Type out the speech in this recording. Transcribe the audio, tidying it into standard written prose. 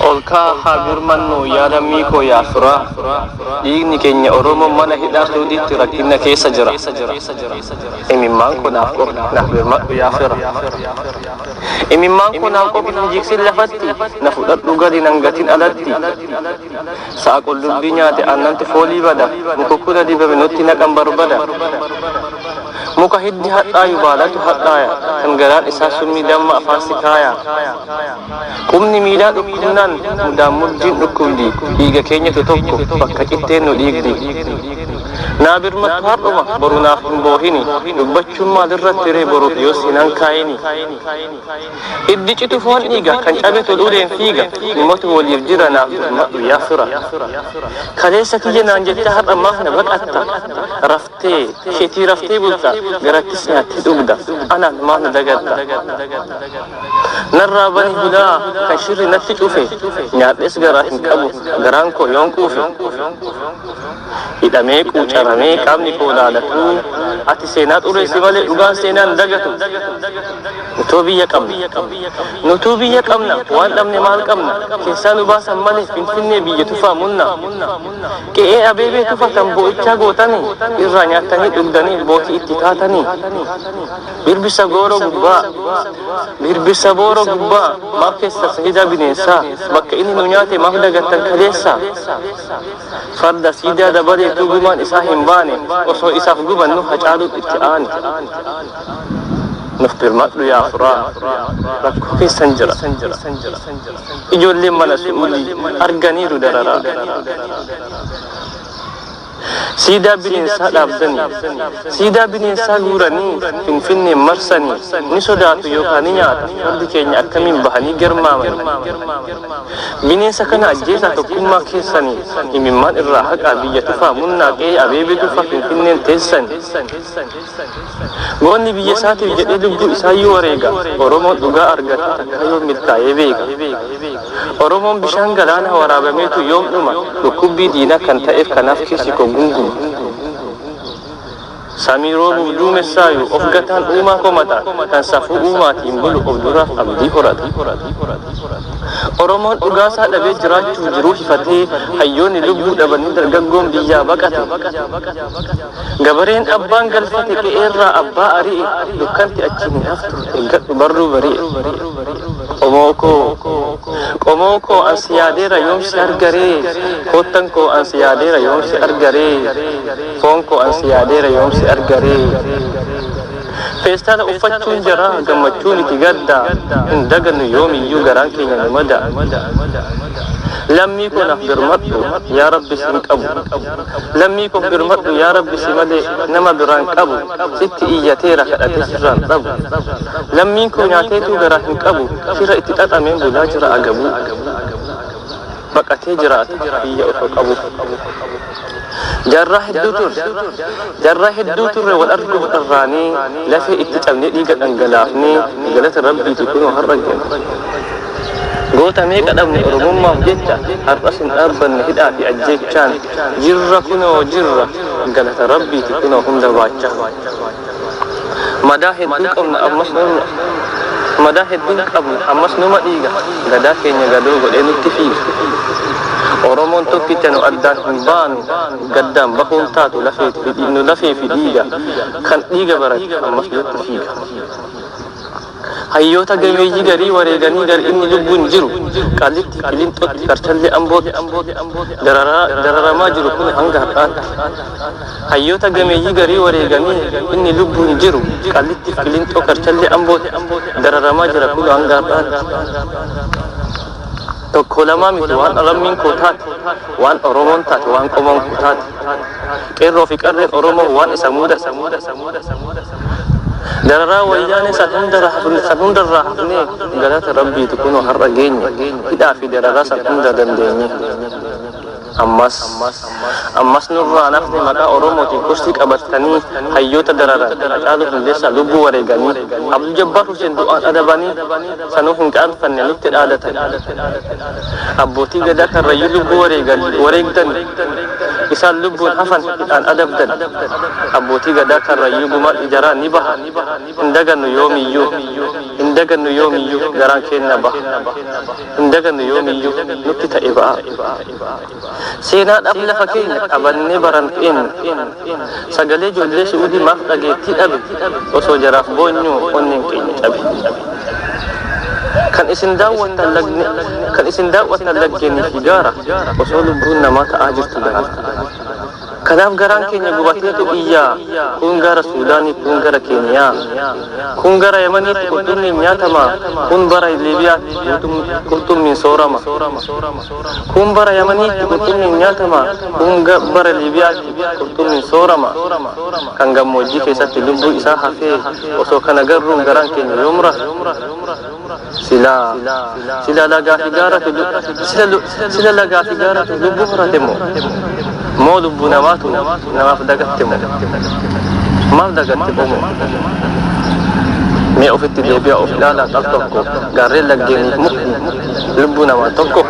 Ol ka'aa haa birmannu yaa lammii koo yaa firaa. Dhiigni keenya Oromoon mana hidhaa Suudiitti rakkina keessa jira. Imimmaan koo naaf qofi naaf birmadhu yaa fira. Imimmaan koo naaf qofi hin jigsin lafatti na fudhadhu gali nan gatin alatti. Sa'a qullubbii nyaate aannantu foolii bada mukukkula dibame nutti naqan barbada. Muka hiddi hadhaayu baalatu hadhaaya kan garaan isaa summii damma afaan si kaaya. Qubni miilaa dhukkubnaan mudaan murjiin dhukkubdi dhiiga keenyatu tokko bakka citteen nu dhiigdi. Naa birmattu har'uma boru naaf hin boohini dubbachuun maalirratti ree boruuf yoos hin hankaayini. Hiddi citu foon dhiiga kan cabetu uleen fiiga dhimmotu waliif jira naaf birmadhu yaa fira. Kaleessa kiyya naan jechaa har'a maaf na baqatta raftee keetii raftee bulta garattis nyaattee dhugda anaan maaf na dagatta. Narraa bani hulaa kan shirri natti cufe nyaadhes garaa hin qabu garaan koo yoon quufe. Hidhamee quucaramee qaamni koo laalatu ati seenaa xureessi malee dhugaan seenaan dagatu. Nutoo biyya qabna. Nutuu biyya qabna waan dhabne maal qabna keessaa nu baasan malee finfinnee biyya tufaa munna. Qe'ee abeebee tufa kan boo'ichaa gootanii irraa nyaattanii dhugdanii bootii itti taatanii. Birbisa gooroo gubbaa birbisa booroo gubbaa maaf keessa siidaa bineensaa bakka inni nu nyaate maaf dagattan kaleessa. Farda siidaa dabalee tugumaan isaa hin baane osoo isaaf gubannu hacaaluun itti aane. Nuuf birmadhu yaa firaa rakkoo keessan jira. Ijoolleen mana su'uudii arganiiru dararaa. Siidaa bineensaa dhaabdanii, siidaa bineensaa guuranii, finfinneen marsanii, ni sodaatu yookaan ni nyaata, fardi keenya akkamiin bahanii garmaamanii. Bineensa kana ajjeesaa tokkummaa keessanii, imimmaan irraa haqaa biyya tufaa munnaa qe'ee abeebee tufaa finfinneen teessanii. Goonni biyya isaatiif jedhee lubbuu isaayyuu wareega, Oromoon dhugaa argatee takkaa yoom milkaa'ee beeka. Oromoon bishaan galaana waraabameetu yoom dhuma, dhukkubbii diinaa kan ta'eef kanaaf keessi koo gunguma. Samii roobuuf duumessaayu of gataan uumaa komata, kan safuu uumaatiin bulu of duraaf abdii horata. Oromoon dhugaasaa dhabee jiraachuuf jiruu hifatee hayyoonni lubbuu dhabanii dargaggoon biyyaa baqate. Gabareen abbaan galfate qe'eerraa abbaa ari'e dukkanti achiin hin haftu eeggadhu barruu bari'e. Qomoo koo qomoo koo ansi yaadeera yoom si argaree koottan koo ansi yaadeera yoom si argaree foon koo ansi yaadeera yoom si argaree. Feestaala uffachuun jaraa gammachuun itti gadda hin dagannu yoomiyyuu garaan keenya nu mada. Lammii koo naaf birmadhu yaa Rabbi sin qabu. Lammii koof birmadhu yaa Rabbi si malee nama biraan qabu sitti iyyateera kadhatee sirraan dhabu. Lammiin koo nyaateetuu garaa hin qabu shira itti xaxameen bulaa jira agabuu. Baqatee jiraata biyya osoo qabu. Jaarraa hedduu turre jaarraa hedduu turre wal arguuf dharraanee lafee itti cabnee dhiiga dhangalaafnee galata rabbiiti kunoo har'a geenye. Goota meeqa dhabne Oromummaaf jecha har'as hin dhaabbanne hidhaa fi ajjeechaan jirra kunoo jirra galata rabbiiti kunoo hunda baachaa. Madaa hedduu qabna ammas nurra madaa hedduu qabna ammas numa dhiiga gadaa keenya gadoo godhee nutti fiiga. Oromoon tokkicha nu addaan hin baanu gaddaan bahuun taatu nu lafee fi dhiiga kan dhiiga barate ammas nutti fiiga. Hayyoota gameeyyii garii wareeganii gar inni lubbuun jiru qallitti qilinxootti karchallee ambootti dararamaa jiru kun hanga har'aatti. Hayyoota gameeyyii garii wareeganii inni lubbuun jiru qallitti qilinxoo karchallee ambootti dararamaa jira kun hanga har'aatti. Tokko lamaa miti waan lammiin koo taate waan Oromoon taate waan qomoon koo taate. Qeerroo fi qarreen Oromoo waan isa mudate. Dararaa wayyaanee san hundarraa hafnee galata rabbiiti kunoo har'a geenye hidhaa fi dararaa san hunda dandeenye. Ammas ammas nurraa nafni maqaa Oromootiin kursii qabatanii hayyoota dararan Hacaaluu Hundeessaa lubbuu wareeganii Abdul Jabbaar Hussein du'aan adabanii sanuu hin qaanfanne nutti dhaadatan. Abbootii gadaa karrayyuu lubbuu wareegdani Isaan lubbuun hafan hidhaan adabdan. Abbootii gadaa karrayyuu gumaan ijaraa ni baha. Hin dagannu yoomiyyuu, hin dagannu yoomiyyuu, garaan keenya baha. Hin dagannu yoomiyyuu, nutti ta'e ba'a. Seenaadhaaf lafa keenya qabannee baran keenya. Sagalee ijoollee Su'uudii maaf dhageettii dhabe? Osoo jaraaf boonyuu onneen keenya cabe. Kan isin daawwattan lagne, kan isin daawwattan laggeenii fi gaara, osoo lubbuun namaa ta'aa jirtu gaara. Kanaaf garaan keenya gubateetu iyyaa. Kun gara Suudaanii, kun gara Keeniyaa, kun gara Yamaniitti qurxummiin nyaatama, kun bara Liibiyaatti qurxummiin soorama. Kun bara Yamaniitti qurxummiin nyaatama, kun bara Liibiyaatti qurxummiin soorama. Kan gammoojjii keessatti lubbuu isaa hafee osoo kana garruun garaan keenya yoom rafe? Sila lagaa fi gaaratu, sila lagaa fi gaaratu lubbuu horate moo? Moo lubbuu namaatu namaaf dagatte moo? Maaf dagatte qomoo? Mee ofitti deebi'a, of ilaalaa al tokko. Gaarreen laggeeniif mukni lubbuu namaa tokko.